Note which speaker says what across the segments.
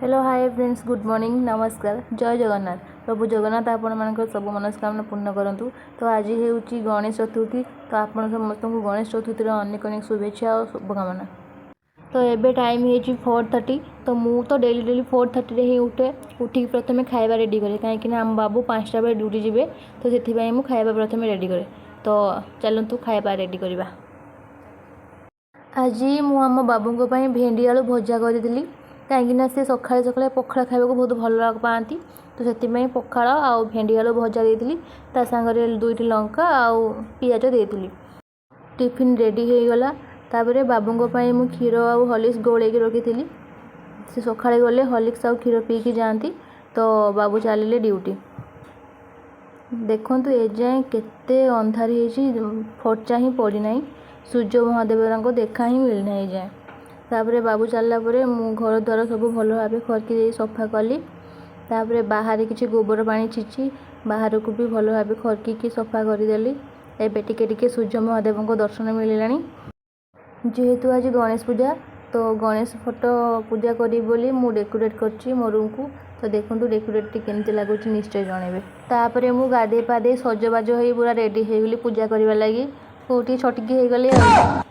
Speaker 1: Hello, hi friends, good morning, ନମସ୍କାର, ଜୟ ଜଗନ୍ନାଥ। ପ୍ରଭୁ ଜଗନ୍ନାଥ ଆପଣମାନଙ୍କର ସବୁ ମନସ୍କାମନା ପୂର୍ଣ୍ଣ କରନ୍ତୁ। ତ ଆଜି ହେଉଛି ଗଣେଶ ଚତୁର୍ଥୀ। ତ ଆପଣ ସମସ୍ତଙ୍କୁ ଗଣେଶ ଚତୁର୍ଥୀର ଅନେକ ଅନେକ ଶୁଭେଚ୍ଛା ଆଉ ଶୁଭକାମନା। ତ ଏବେ ଟାଇମ୍ ହେଇଛି 4:30। ତ ମୁଁ ତ ଡେଲି ଡେଲି 4:30ରେ ହିଁ ଉଠେ। ଉଠିକି ପ୍ରଥମେ ଖାଇବା ରେଡ଼ି କରେ, କାହିଁକିନା ଆମ ବାବୁ 5ଟା ବେଳେ ଡ୍ୟୁଟି ଯିବେ। ତ ସେଥିପାଇଁ ମୁଁ ଖାଇବା ପ୍ରଥମେ ରେଡ଼ି କରେ। ତ ଚାଲନ୍ତୁ, ଖାଇବା ରେଡ଼ି କରିବା। ଆଜି ମୁଁ ଆମ ବାବୁଙ୍କ ପାଇଁ ଭେଣ୍ଡି ଆଳୁ ଭଜା କରିଥିଲି, କାହିଁକିନା ସେ ସକାଳେ ସକାଳେ ପଖାଳ ଖାଇବାକୁ ବହୁତ ଭଲ ପାଆନ୍ତି। ତ ସେଥିପାଇଁ ପଖାଳ ଆଉ ଭେଣ୍ଡି ଆଳୁ ଭଜା ଦେଇଥିଲି। ତା ସାଙ୍ଗରେ ଦୁଇଟି ଲଙ୍କା ଆଉ ପିଆଜ ଦେଇଥିଲି। ଟିଫିନ୍ ରେଡ଼ି ହେଇଗଲା। ତାପରେ ବାବୁଙ୍କ ପାଇଁ ମୁଁ କ୍ଷୀର ଆଉ ହର୍ଲିକ୍ସ ଗୋଳେଇକି ରଖିଥିଲି। ସେ ସକାଳେ ଗଲେ ହର୍ଲିକ୍ସ ଆଉ କ୍ଷୀର ପିଇକି ଯାଆନ୍ତି। ତ ବାବୁ ଚାଲିଲେ ଡ୍ୟୁଟି। ଦେଖନ୍ତୁ, ଏଯାଏଁ କେତେ ଅନ୍ଧାର ହେଇଛି, ଫର୍ଚା ହିଁ ପଡ଼ିନାହିଁ। ସୂର୍ଯ୍ୟ ମହାଦେବଙ୍କ ଦେଖା ହିଁ ମିଳିନାହିଁ ଏଯାଏଁ। ତାପରେ ବାବୁ ଚାଲିଲା ପରେ ମୁଁ ଘର ଦ୍ୱାର ସବୁ ଭଲ ଭାବେ ଖରିକି ଦେଇ ସଫା କଲି। ତାପରେ ବାହାରେ କିଛି ଗୋବର ପାଣି ଛିଞ୍ଚି ବାହାରକୁ ବି ଭଲ ଭାବେ ଖରିକିକି ସଫା କରିଦେଲି। ଏବେ ଟିକେ ଟିକେ ସୂର୍ଯ୍ୟ ମହାଦେବଙ୍କ ଦର୍ଶନ ମିଳିଲାଣି। ଯେହେତୁ ଆଜି ଗଣେଶ ପୂଜା, ତ ଗଣେଶ ଫଟୋ ପୂଜା କରିବି ବୋଲି ମୁଁ ଡେକୋରେଟ୍ କରିଛି ମୋ ରୁମ୍କୁ। ତ ଦେଖନ୍ତୁ, ଡେକୋରେଟ୍ଟି କେମିତି ଲାଗୁଛି, ନିଶ୍ଚୟ ଜଣେଇବେ। ତାପରେ ମୁଁ ଗାଧେଇ ପାଧେଇ ସଜବାଜ ହେଇ ପୁରା ରେଡ଼ି ହେଇଗଲି ପୂଜା କରିବା ଲାଗି। ଟିକେ ଛଟିକି ହେଇଗଲି ଆଉ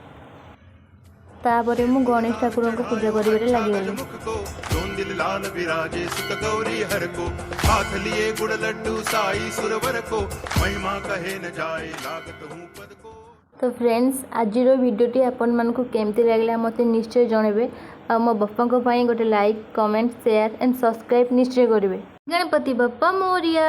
Speaker 1: ତାପରେ ମୁଁ ଗଣେଶ ଠାକୁରଙ୍କୁ ପୂଜା କରିବାରେ ଲାଗିଗଲି।
Speaker 2: मुख को चोंदिल लाल विराजे सुत गौरी हर को, हाथ लिए गुड़ लड्डू साई सुरवर को, महिमा कहे न जाए लागत हूँ पद को।
Speaker 1: ତ ଫ୍ରେଣ୍ଡସ୍, ଆଜିର ଭିଡ଼ିଓଟି ଆପଣମାନଙ୍କୁ କେମିତି ଲାଗିଲା, ମୋତେ ନିଶ୍ଚୟ ଜଣାଇବେ। ଆଉ ମୋ ବାପାଙ୍କ ପାଇଁ ଗୋଟେ like, comment, share and subscribe ନିଶ୍ଚୟ କରିବେ। ଗଣପତି ବାପ୍ପା ମୋରିଆ।